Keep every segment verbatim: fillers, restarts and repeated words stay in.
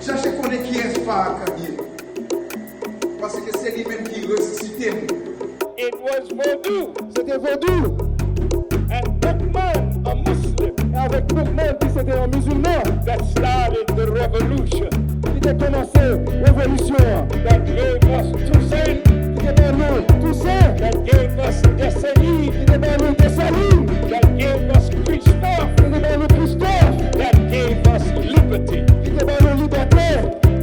Chache konnen kiyès Farrakhan ye. Paske se li menm ki resisite nou. It was Vodou Se te vodou. and Boukman, a Muslim, E avèk Boukman ki se te yon mizilman that started the revolution, ki te kòmanse revolisyon an. that gave us Toussaint, Ki te ban nou Tousen. that gave us Dessalines, Ki te ban nou Desalin. that gave us Christophe, Ki te ban nou Kristòf. that gave us liberty. Ki te ban nou libète.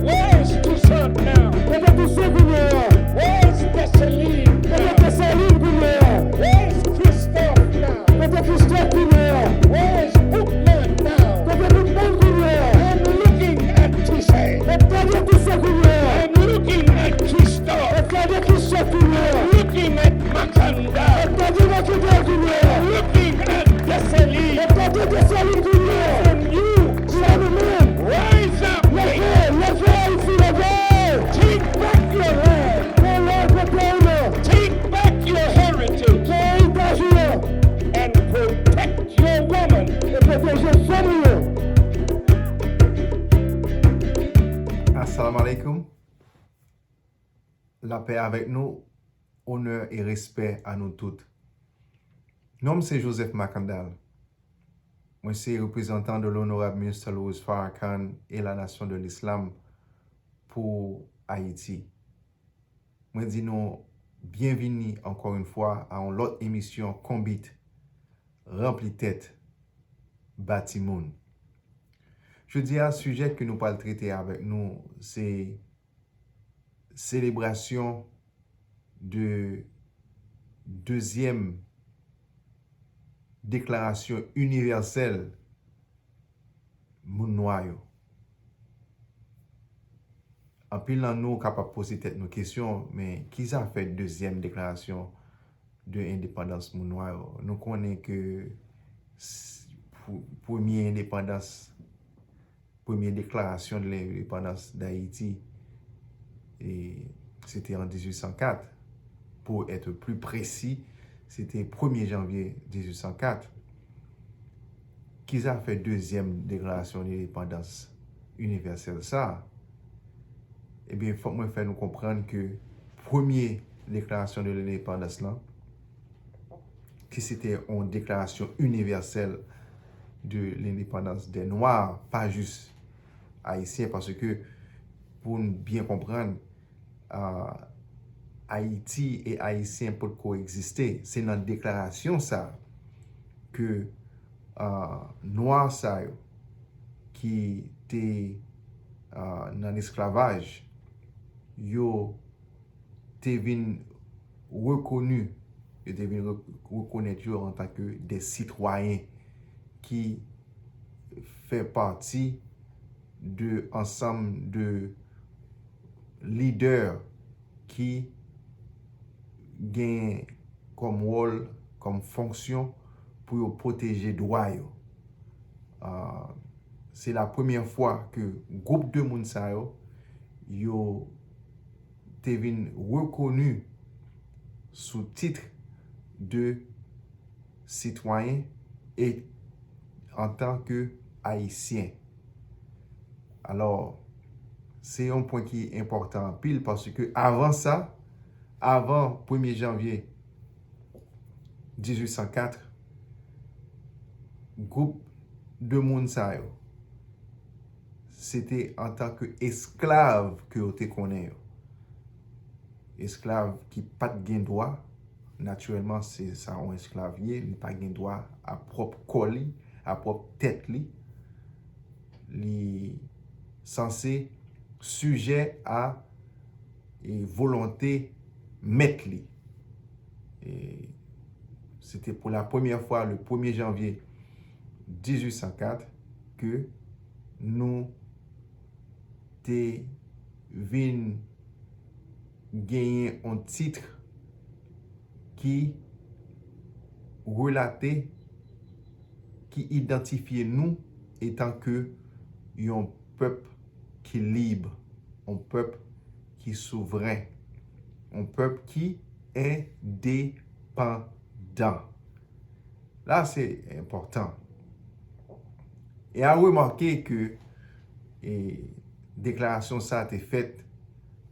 Where is Toussaint now? Kote Tousen kounye a? Where is Dessalines Kote now? Desalin kounye a? Where is Christophe now? Kote Kristòf kounye a? Where is Boukman now? Kote Boukman kounye a? I'm looking at Toussaint. Mwen gade Tousen kounye a. I'm looking at Christophe. Mwen gade Kristòf kounye a. Looking at Mackandal. Mwen gade Mackandal kounye a. Looking at Dessalines. Mwen gade Desalin kounye a. And you Pou nou menm. Rise up. Leve, leve Ayiti, leve. Take back your land. Pran laj pou peyi nou. Take back your heritage. Pran eritaj nou. And protect your woman. E pwoteje fanm nou. Assalamu alaikum. Lapè avèk nou, onè e respè a nou tout. Non m se Joseph Mackandal. Mwen se reprezantan de l'honorable Mister Louis Farrakhan et la Nation de l'Islam pou Ayiti. Mwen di nou byenvini ankò yon fwa a yon lòt emisyon Konbit, Ranpli Tèt, Bati Moun. Jodi a, sijè ke nou pral trete avèk nou se selebrasyon de dezyèm deklarasyon inivèsèl moun nwa yo. Anpil nan nou kapab poze tèt nou kesyon, men ki zafè dezyèm deklarasyon de endepandans moun nwa yo? Nou konnen ke s- pou- premye endepandans premye deklarasyon de lendepandans Dayiti, e, se te an dizuit san kat. Pou èt pli presi, se te premye janvye dizuit san kat. Ki zafè dezyèm deklarasyon de lendepandans inivèsèl sa a? Ebyen, fòk mwen fè nou konprann ke premye deklarasyon de lendepandans lan, ki se te yon deklarasyon inivèsèl de lendepandans dè nwa, pa jis ayisyen, paske pou n byen konprann, a, Ayiti e Ayisyen potko egziste. Se nan deklarasyon sa a ke, a, nwa sa yo ki te, a, nan lesklavaj, yo te vin rekoni, yo te vin re- rekonèt yo antanke de sitwayen ki fè pati de ansanm de lidè ki gen kòm wòl, kòm fonksyon pou yo pwoteje dwa yo. A, se la premyè fwa ke gwoup de moun sa yo, yo te vin rekoni sou tit de sitwayen e antanke ayisyen. Alò, se yon pwen ki enpòtan anpil paske avan sa, avan premye janvye dizuit san kat, gwoup de moun sa yo, se te antanke esklav ke yo te konnen yo. Esklav ki pa t gen dwa, natirèlman, se sa yon esklav ye, li pa gen dwa a pwòp kò li, a pwòp tèt li. Li sanse sijè a e volonte mèt li. E se te pou la premyè fwa le premye janvye dizuit san kat ke nou te vin genyen yon tit ki relate, ki idantifye nou etanke yon pèp ki lib, yon pèp ki souvren, yon pèp ki endepandan. La, se enpòtan. E a remake ke e, Deklarasyon sa a te fèt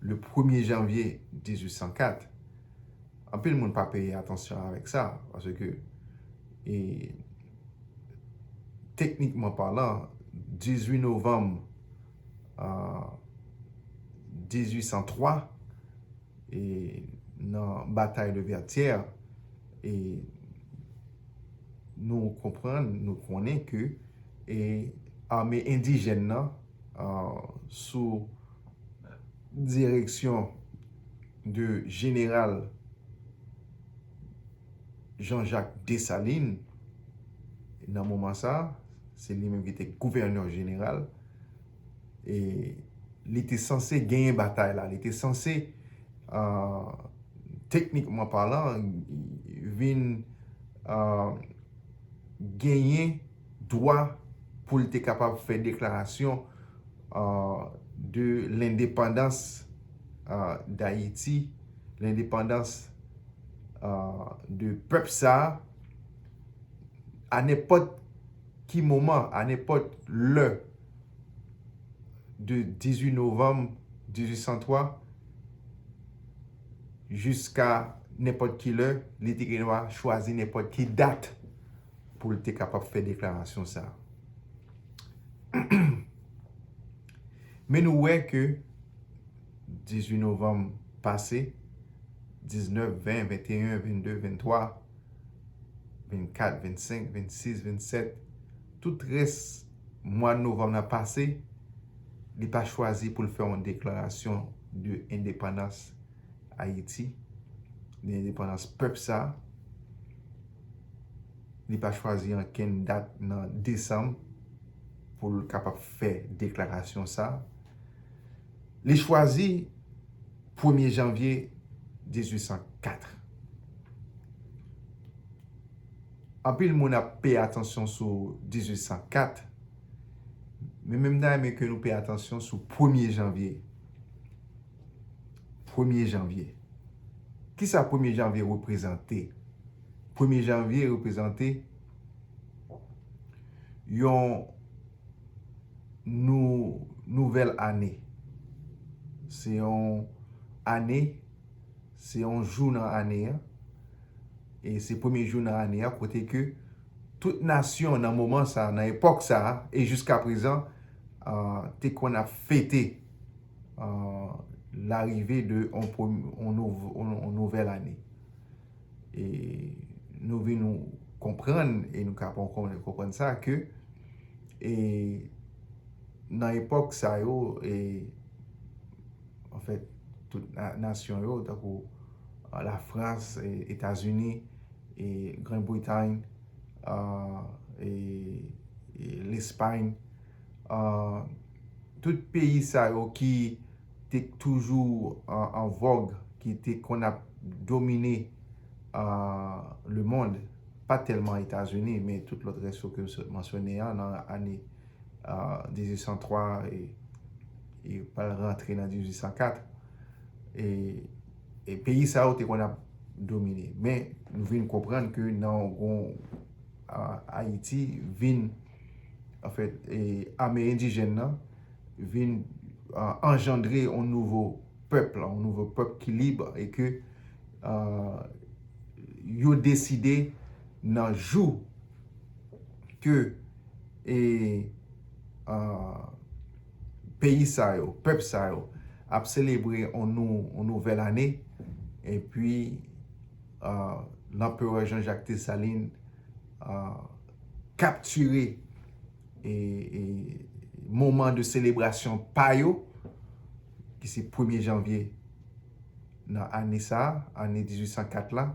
le premye janvye dizuit san kat. Anpil moun pa peye atansyon avèk sa, paske, e, teknikman palan, dizuit novanm, a, dizuit san twa, e, nan batay de Vètyè, e, nou konprann, nou konnen ke, e, ame endijèn nan, a, sou direksyon de jeneral Jean-Jacques Dessalines, nan moman sa, se li menm ki te gouvènè jeneral, e li te sanse genyen batay la, li te sanse, a, teknikman palan, vin, a, genyen dwa pou l te kapab fè deklarasyon, a, de lendepandans, a, Dayiti, lendepandans, a, de pèp sa a, a nenpòt ki moman, a nenpòt lè, de dizuit novanm dizuit san twa jiska nenpòt ki lè, li te gen dwa chwazi nenpòt ki dat pou l te kapab fè deklarasyon sa a. Men nou wè ke dizuit novanm pase, diznèf, ven, venteyen, vennde, venntwa, vennkat, vennsenk, vennsis, vennsèt, tout rès mwa novanm nan pase, li pa chwazi pou l fè yon deklarasyon de endepandans Ayiti, de endepandans pèp sa. Li pa chwazi ankenn dat nan desanm pou l kapab fè deklarasyon sa. Li chwazi premye janvye dizuit san kat. Anpil moun ap peye atansyon sou dizuit san kat, men menm ta renmen ke nou peye atansyon sou premye janvye. Premye janvye. Kisa premye janvye reprezante? Premye janvye reprezante yon nou, nouvèl ane. Se yon ane, se yon jou nan ane a. E se premye jou nan ane a kote ke tout nasyon nan moman sa, nan epòk sa, e jiska prezan, a, te konn ap fete, a, larive de yon prem-, yon nouv-, yon, yon nouvèl ane. E nou vin konprann, e nou ka pran konprann sa, ke, e, nan epòk sa yo, e, anfèt, tout na-, nasyon yo, tankou, a, Lafrans, e, Etazini, e, Grann Bretay, a, e, e Lespay, a, tout peyi sa yo ki te toujou an, an vòg, ki te konn ap domine, a, lemonn, pa tèlman Etazini, men tout lòt rès yo ke m sot mansyone a, nan ane, a, dizuit san twa e, e pral rantre nan dizuit san kat. E, e peyi sa yo te konn ap domine. Men, nou vin konprann ke nan yon, a, Ayiti vin, anfèt, e ame endijèn nan vin, a, anjandre yon nouvo pèp la, yon nouvo pèp ki lib e ke, a, yo deside nan jou ke, e, a, peyi sa yo, pèp sa yo, ap selebre yon nou-, yon nouvèl ane, epi, a, Lanperè Jean-Jacques Dessalines, a, kaptire, e, e, moman de selebrasyon pa yo, ki se premye janvye nan ane sa, ane dizuit san kat la,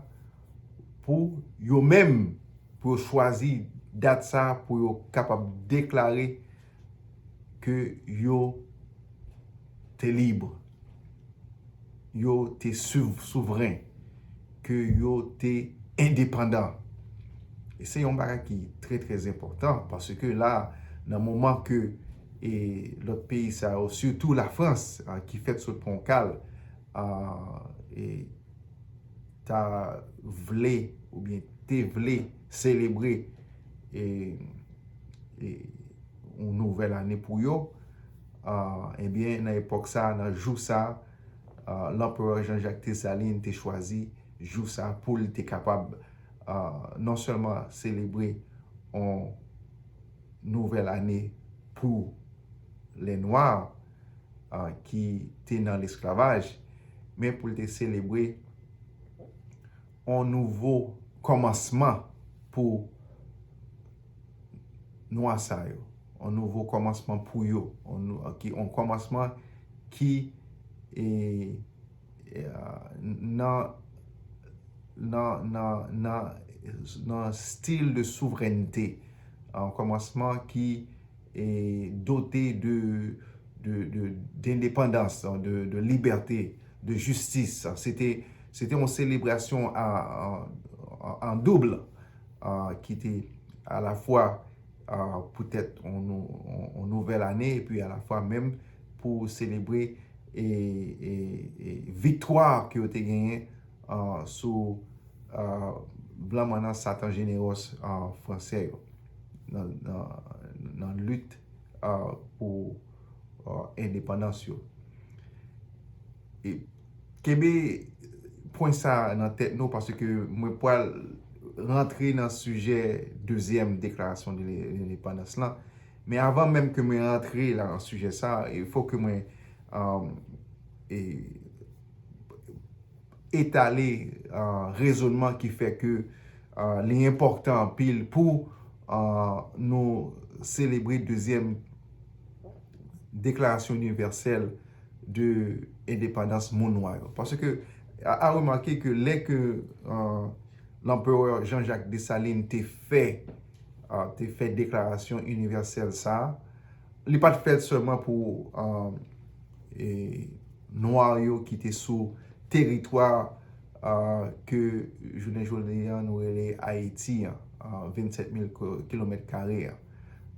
pou yo menm, pou yo chwazi dat sa, pou yo kapab deklare ke yo te lib, yo te sou-, souvren, ke yo te endepandan. E se yon bagay ki trè, trè enpòtan, paske la, nan moman ke, e, lòt peyi sa yo, sitou Lafrans, a, ki fèt sot pran kal, a, e, ta vle oubyen te vle selebre, e, e, yon nouvèl ane pou yo, Ah, ebyen, nan epòk sa, nan jou sa, ah, Lanperè Jean-Jacques Dessalines te chwazi jou sa pou l te kapab, ah, non sèlman selebre yon nouvèl ane pou lè nwa, ah, ki te nan lesklavaj, men pou l te selebre yon nouvo kòmansman pou nwa sa yo, yon nouvo kòmansman pou yo, yon nou- ki yon kòmansman ki e, e, nan nan nan nan nan stil de souvrènte, yon kòmansman ki e, dote de de de d'endepandans, de de libète, de jistis. Se te se te yon selebrasyon an an doub, ah, ki te alafwa, ah, poutèt yon nou- yon- yon nouvèl ane epi alafwa menm pou selebre e, e, e viktwa ke yo te genyen, ah, sou, ah, blan mannan Satan Jenewòs, ah, fransè yo nan, nan, nan lit, ah, pou, ah, endepandans yo. E kenbe pwen sa nan tèt nou paske mwen pral rantre nan sijè dezyèm deklarasyon de lendepandans lan. Men avan menm ke mwen rantre la nan sijè sa, il faut que mwen, um, e, etale, uh, rezonman ki fè ke, uh, li enpòtan anpil pou, uh, nou selebre dezyèm deklarasyon inivèsèl de endepandans moun nwa yo. Paske, a, a remake ke lè ke, uh, Lanperè Jean-Jacques Dessalines te fè, uh, te fè deklarasyon inivèsèl sa, li pa t fèt sèlman pou, uh, e, nwa yo ki te sou teritwa, uh, ke jounen jodi a nou rele Ayiti an, uh, vennsèt mil kilomèt kare an.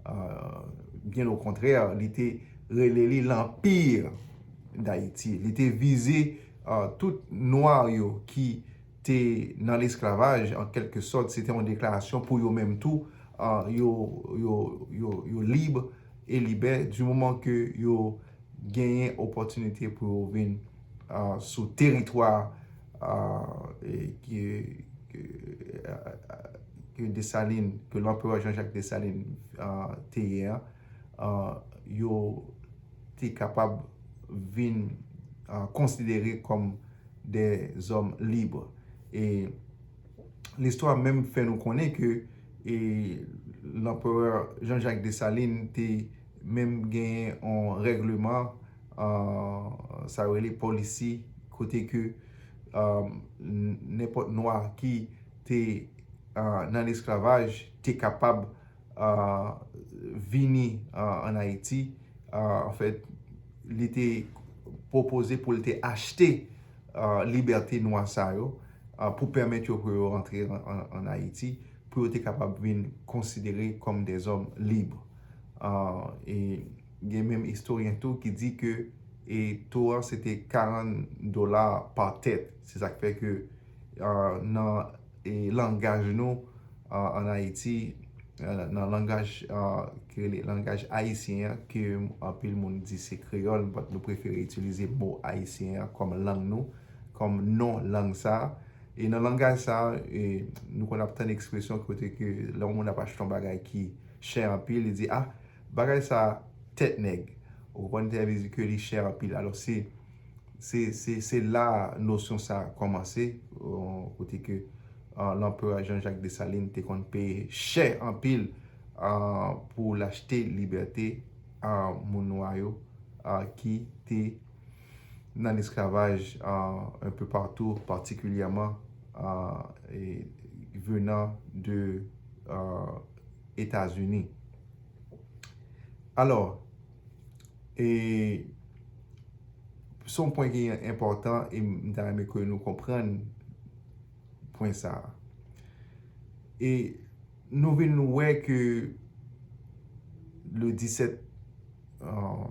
Uh, byen okontrè, li te rele li Lanpir Dayiti. Li te vize, uh, tout nwa yo ki te nan lesklavaj, an kèlke sòt, se te yon deklarasyon pou yo menm tou, uh, yo, yo, yo, yo lib e libè, di moman ke yo genyen opòtinite pou yo vin, ah, sou teritwa, ah, e ke, ke, ah, ke Desalin, ke Lanperè Jean-Jacques Dessalines, ah, te ye a, ah, yo te kapab vin, ah, konsidere kòm de zòm lib. E listwa menm fè nou konnen ke, e, Lanperè Jean-Jacques Dessalines te menm genyen yon règleman, ah, sa yo rele polisi, kote ke, ah, n- nenpòt nwa ki te, ah, nan lesklavaj te kapab, ah, vini, ah, ann Ayiti. Ah, anfèt, li te pwopoze pou l te achte, ah, libète nwa sa yo, ah, pou pèmèt yo pou yo rantre an, an, ann Ayiti, pou yo te kapab vin konsidere kòm de zòm lib. Ah, e gen menm istoryen tou ki di ke, e, to a se te karant dola pa tèt. Se sa k fè ke, ah, nan, e, langaj nou, ah, ann Ayiti, ah, nan langaj, ah, ki rele langaj ayisyen an, ke anpil moun di se kreyòl, but nou prefere itilize mo ayisyen an kòm lang nou, kòm non lang sa a. E nan langaj sa a, e, nou konn ap tann ekspresyon kote ke lè yon moun ap achte yon bagay ki chè anpil, li di, ah, bagay sa a tèt nèg. Ou konprann, te vle di ke li chè anpil. Alò, se, se, se, se la nosyon sa a kòmanse, euh, kote ke, euh, Lanperè Jean-Jacques Dessalines te konn peye chè anpil, euh, pou l achte libète, euh, moun nwa yo, euh, ki te nan lesklavaj, euh, un peu partout, particulièrement, euh, et venant de, euh, États-Unis. Alò, e se yon pwen ki enpòtan e m ta renmen ke nou konprann pwen sa a. E nou vin wè ke le disèt, euh,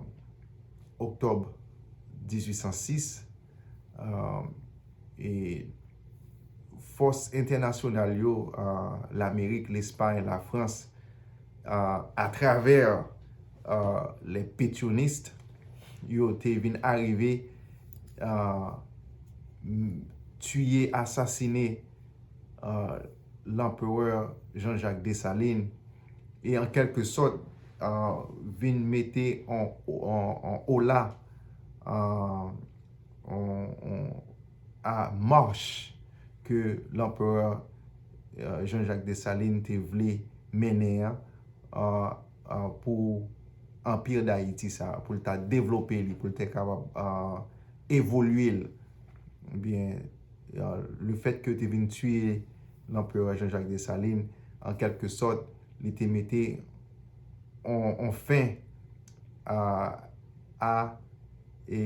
oktòb dizuit san sis, euh, e fòs entènasyonal yo, euh, Lamerik, Lespay, Lafrans, euh, atravè, euh, les pétionnistes, yo te vin arive, ah, m- tiye, asasine, ah, Lanperè Jean-Jacques Dessalines, e an kèlke sòt, ah, vin mete an, an, an ola, ah, an, an, a mach ke Lanperè, ah, Jean-Jacques Dessalines te vle mennen an, ah, ah, pou Anpi Dayiti sa, pou l ta devlope li, pou l te kapab, ah, evolye l. Ebyen, ah, le fèt ke yo te vin tiye Lanperè Jean-Jacques Dessalines, an kèlke sòt, li te mete on, on fen a, a, e,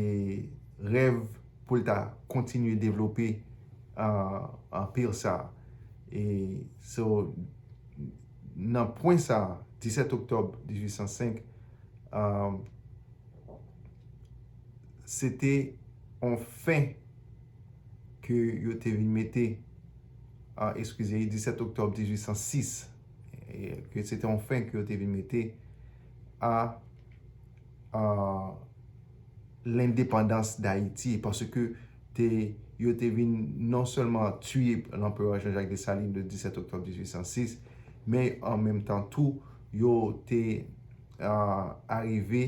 rèv pou l ta kontinye devlope, ah, anpi sa. E, so, nan pwen sa, disèt oktòb dizuit san senk, ah, se te on fen ke yo te vin mete, ah, eskize, disèt oktòb dizuit san sis, e ke se te on fen ke yo te vin mete a, a lendepandans Dayiti, paske te, yo te vin non sèlman tiye Lanperè Jean-Jacques Dessalines le disèt oktòb dizuit san sis, men an menm tan tou, yo te, ah, arive,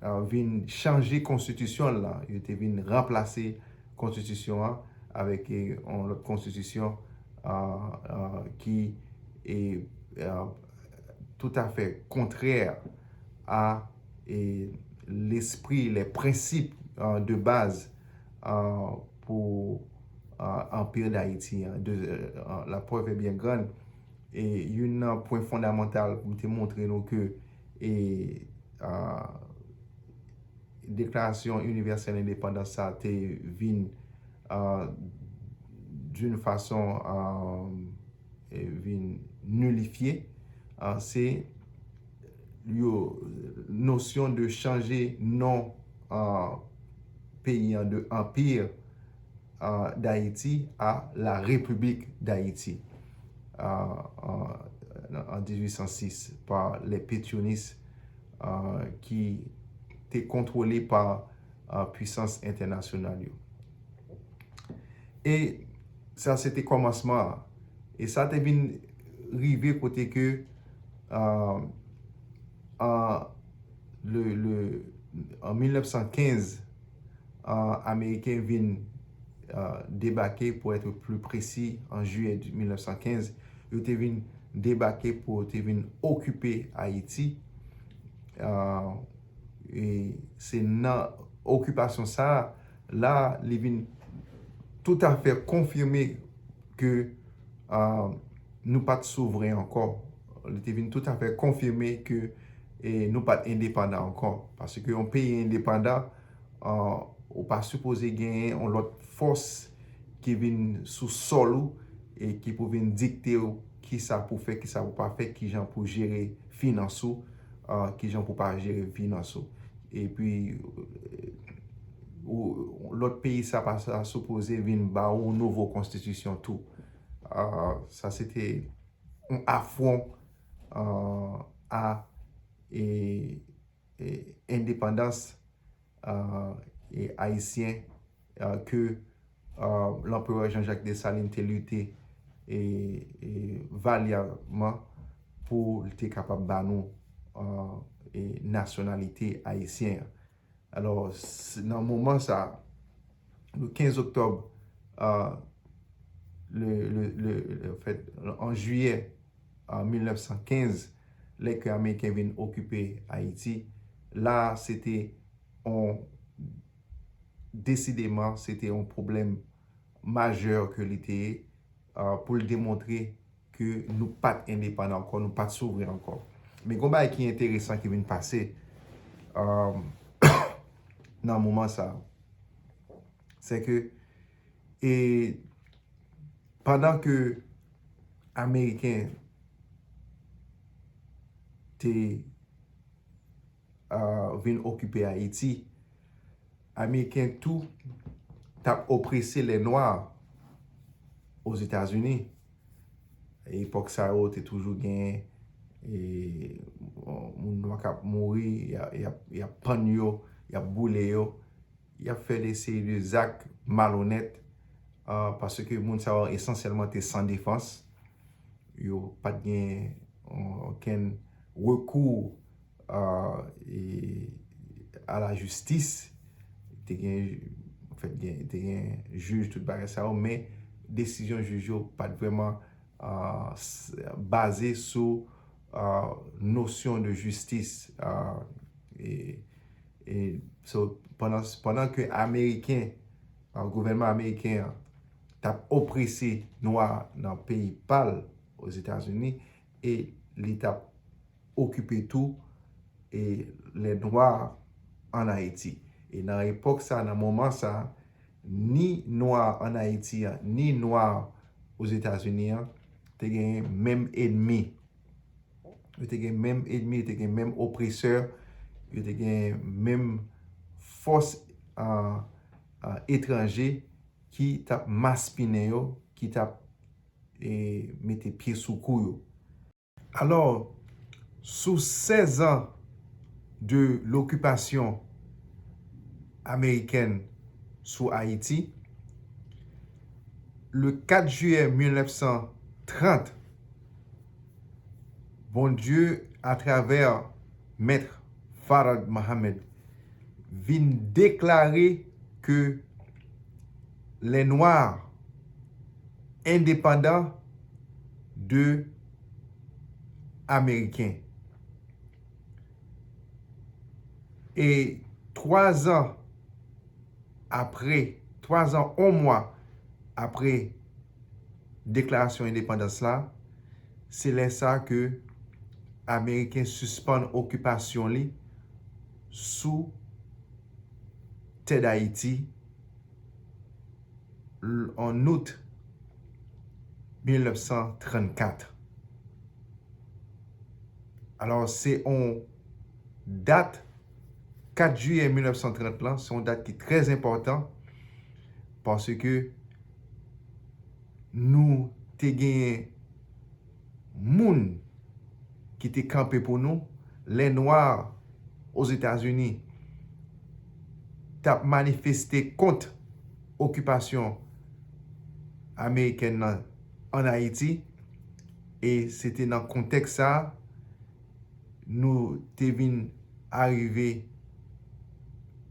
ah, vin chanje konstitisyon l la. Yo te vin ranplase konstitisyon an avèk, eh, yon lòt konstitisyon, ah, ah, ki, eh, ah, toutafè kontrè a, eh, lespri, les principes, ah, de base, ah, pou, ah, Anpi Dayiti an. De, ah, la preuve est bien grande. E youn nan pwen fondamantal pou m te montre nou ke, e, ah, Deklarasyon Inivèsèl Endepandans sa te vin, ah, d'une façon, ah, e vin nilifye, ah, se yo nosyon de chanje non, ah, peyi an de Anpi, ah, Dayiti a la Repiblik Dayiti, ah, an, an dizuit san sis pa lè petyonis, ah, ki te kontwole pa, ah, pwisans entènasyonal yo. E sa se te kòmansman an. E sa te vin rive kote ke, ah, an, le, le, an mil nèf san kenz, ah, Ameriken vin, ah, debake, pour être plus précis, an jiyè mil nèf san kenz, yo te vin debake pou yo te vin okipe Ayiti. Ah, e se nan okipasyon sa a, la, li vin toutafè konfime ke, ah, nou pa t souvren ankò. Li te vin toutafè konfime ke, e, nou pa t endepandan ankò. Paske yon peyi endepandan, ah, ou pa sipoze genyen yon lòt fòs ki vin sou sòl ou e ki pou vin dikte w kisa pou fè, kisa pou pa fè, kijan pou jere finans ou, ah, kijan pou pa jere finans ou. Epi, eh, ou, lòt peyi sa pa sa sipoze vin ba ou nouvo konstitisyon tou. Ah, sa se te yon afwon, ah, a, e, e, endepandans, ah, e, ayisyen, ah, ke, ah, Lanperè Jean-Jacques Dessalines te lite, e, e, valyaman pou l te kapab ba nou, ah, e, nasyonalite ayisyen an. Alò, s- nan moman sa, le kenz oktòb, ah, le, le, le, le, an fèt, an jiyè, an mil nèf san kenz, lè ke Ameriken vin okipe Ayiti, la, se te on, desideman, se te on pwoblèm majè ke li te ye, ah, pou l demontre ke nou pa t endepandan ankò, nou pa t souvren ankò. Men gon bagay ki enteresan ki vin pase, ah, nan moman sa, se ke, e, pandan ke Ameriken te, ah, vin okipe Ayiti, Ameriken tou t ap oprese lè nwa Ozetazini. Epòk sa yo, te toujou gen, e, moun nwa k ap mouri, y a- y ap y ap pann yo, y ap boule yo, y ap fè de seri de zak malonèt, ah, paske moun sa yo esansyèlman te san defans. Yo pa t gen, ah, okenn rekou, ah, e, a la jistis. Te gen, anfèt, gen, te gen jij, tout bagay sa yo, men desizyon jij yo pa t vrèman, ah, s-, baze sou, ah, nosyon de jistis. Ah, e, e, so, pandan, pandan ke Ameriken, ah, gouvènman ameriken an t ap oprese nwa nan peyi pa l, Ozetazini, e li t ap okipe tou, e, lè nwa an Ayiti. E nan epòk sa, nan moman sa, ni nwa an Ayiti an, ni nwa Ozetazini an, te gen menm enmi. Yo te gen menm enmi, yo te gen menm opresè, yo te gen menm fòs, ah, ah, etranje ki t ap maspinen yo, ki t ap, e, mete pye sou kou yo. Alò, sou sèz an de lokipasyon amerikèn sou Ayiti, le quatre juillet mil nèf san trant, Bondye, atravè Mèt Farad Mohammed, vin deklare ke lè nwa endepandan de Ameriken. E twa zan apre, twa zan, on mwa apre deklarasyon endepandans la, se lè sa ke Ameriken sispann okipasyon li sou tè Dayiti l-, an out mil nèf san trannkat. Alò, se yon dat, kat jiyè mil nèf san trant lan, se yon dat ki trè enpòtan, paske nou te genyen moun ki te kanpe pou nou, lè nwa Ozetazini t ap manifeste kont okipasyon amerikèn nan ann Ayiti, e se te nan kontèks sa a, nou te vin arive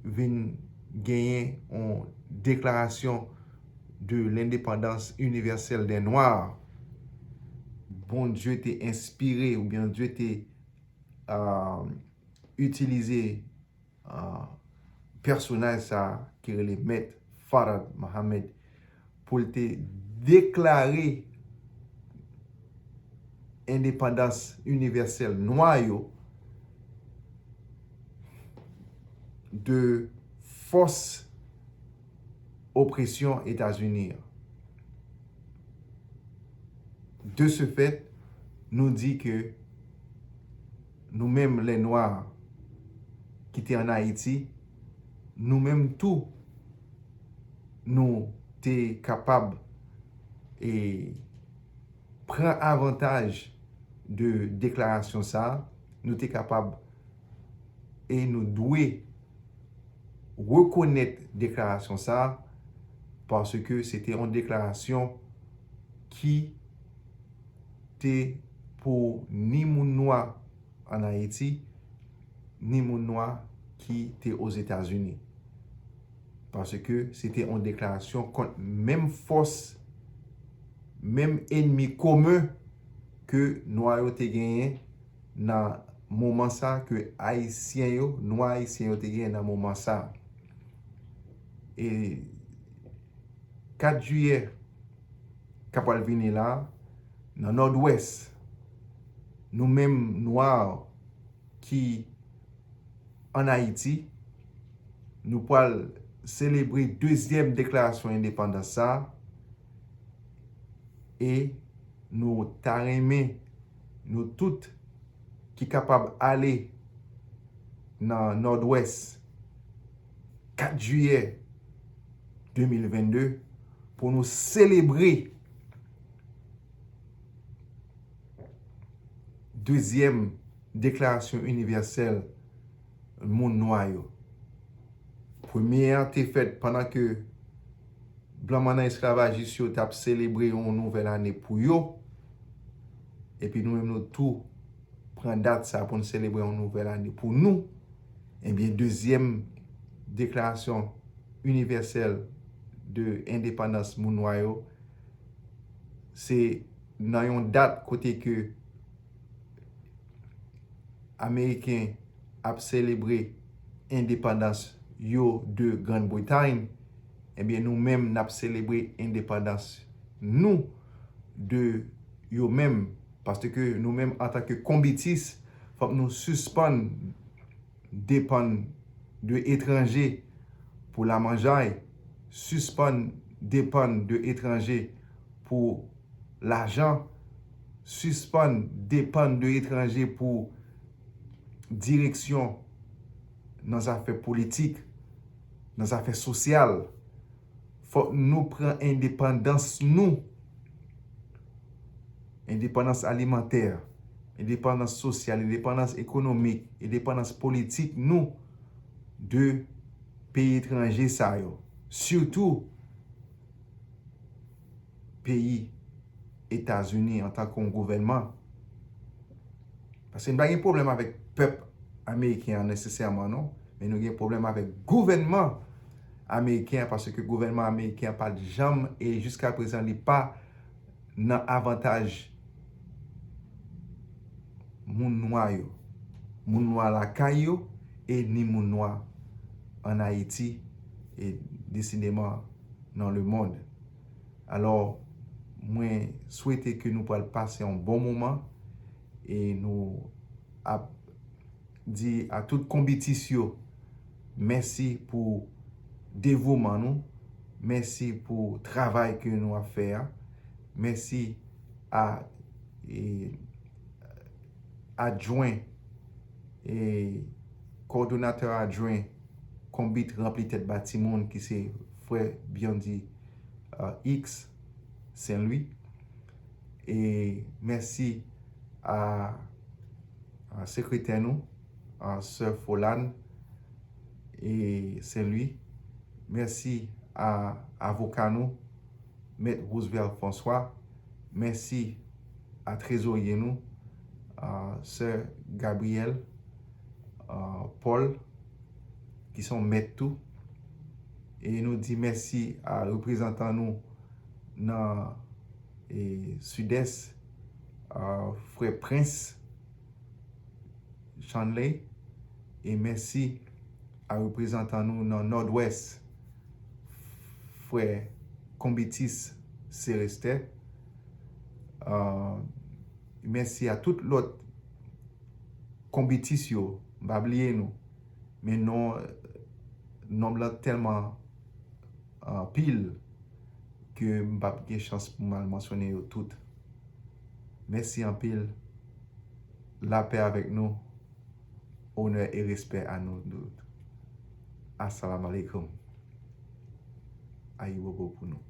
vin genyen yon deklarasyon de lendepandans inivèsèl dè nwa. Bondye te enspire, oubyen Dye te, ah, itilize, ah, pèsonaj sa a ki rele Mèt Farad Mohammed pou l te deklare endepandans inivèsèl nwa yo de fòs opresyon Etazini an. De ce fait, nou di ke nou menm lè nwa ki te ann Ayiti, nou menm tou, nou te kapab, e, pran avantaj de deklarasyon sa a, nou te kapab e nou dwe rekonèt deklarasyon sa a, paske se te yon deklarasyon ki te pou ni moun nwa ann Ayiti, ni moun nwa ki te Ozetazini. Paske se te yon deklarasyon kont menm fòs, menm enmi komen ke nwa yo te genyen nan moman sa, ke Ayisyen yo, nwa ayisyen yo te genyen nan moman sa. E kat jiyè k ap pral vini la, nan Nòdwès, nou menm nwa ki ann Ayiti, nou pral selebre dezyèm deklarasyon endepandans sa a, e nou ta renmen nou tout ki kapab ale nan Nòdwès kat jiyè de mil venn de pou nou selebre dezyèm deklarasyon inivèsèl moun nwa yo. Premye a te fèt pandan ke blan mannan esklavajis yo t ap selebre yon nouvèl ane pou yo, epi nou menm nou tou pran dat sa pou n selebre yon nouvèl ane pou nou. Ebyen, dezyèm deklarasyon inivèsèl de endepandans moun nwa yo, se nan yon dat kote ke Ameriken ap selebre endepandans yo de Grann Bretay, ebyen, nou menm, n ap selebre endepandans nou de yo menm. Paske nou menm, antanke konbitis, fòk nou sispann depann de etranje pou lamanjay, sispann depann de etranje pou lajan, sispann depann de etranje pou direksyon nan zafè politik, nan zafè sosyal. Fòk nou pran endepandans nou. Endepandans alimantè, endepandans sosyal, endepandans ekonomik, endepandans politik nou de peyi etranje sa yo. Sitou peyi Etazini antanke yon gouvènman. Paske n pa gen pwoblèm avèk pèp ameriken an nesesèman, non. Men nou gen pwoblèm avèk gouvènman ameriken an, paske gouvènman ameriken an pa t janm, e jiska prezan, li pa nan avantaj moun nwa yo. Moun nwa lakay yo, e ni moun nwa ann Ayiti, e desideman nan lemonn. Alò, mwen swete ke nou pral pase yon bon moman, e nou ap di a tout konbitis yo, mèsi pou devouman nou, mèsi pou travay ke nou ap fè a, mèsi a, e, adjwen, e, kòdonatè adjwen konbit ranpli tèt ba timoun ki se frè Biondy, e, X Saint Louis. E mèsi a, a sekretè nou, a sè Folane e Saint Louis. Mèsi a avoka nou, Mèt Roosevelt François. Mèsi a trezorye nou, a sè Gabriel, a Paul, ki se yon mèt tou. E nou di mèsi a reprezantan nou nan, e, Sidès, a frè Prince Chanley, e mèsi a reprezantan nou nan Nòdwès, frè Konbitis Celestin. A, mèsi a tout lòt konbitis yo, m pa bliye nou. Men non, nonb lan tèlman anpil ke m p ap gen chans pou m al mansyone yo tout. Mèsi anpil. Lapè avèk nou. Onè e respè a nou tout. Assalamu alaikum. Ayibobo pou nou.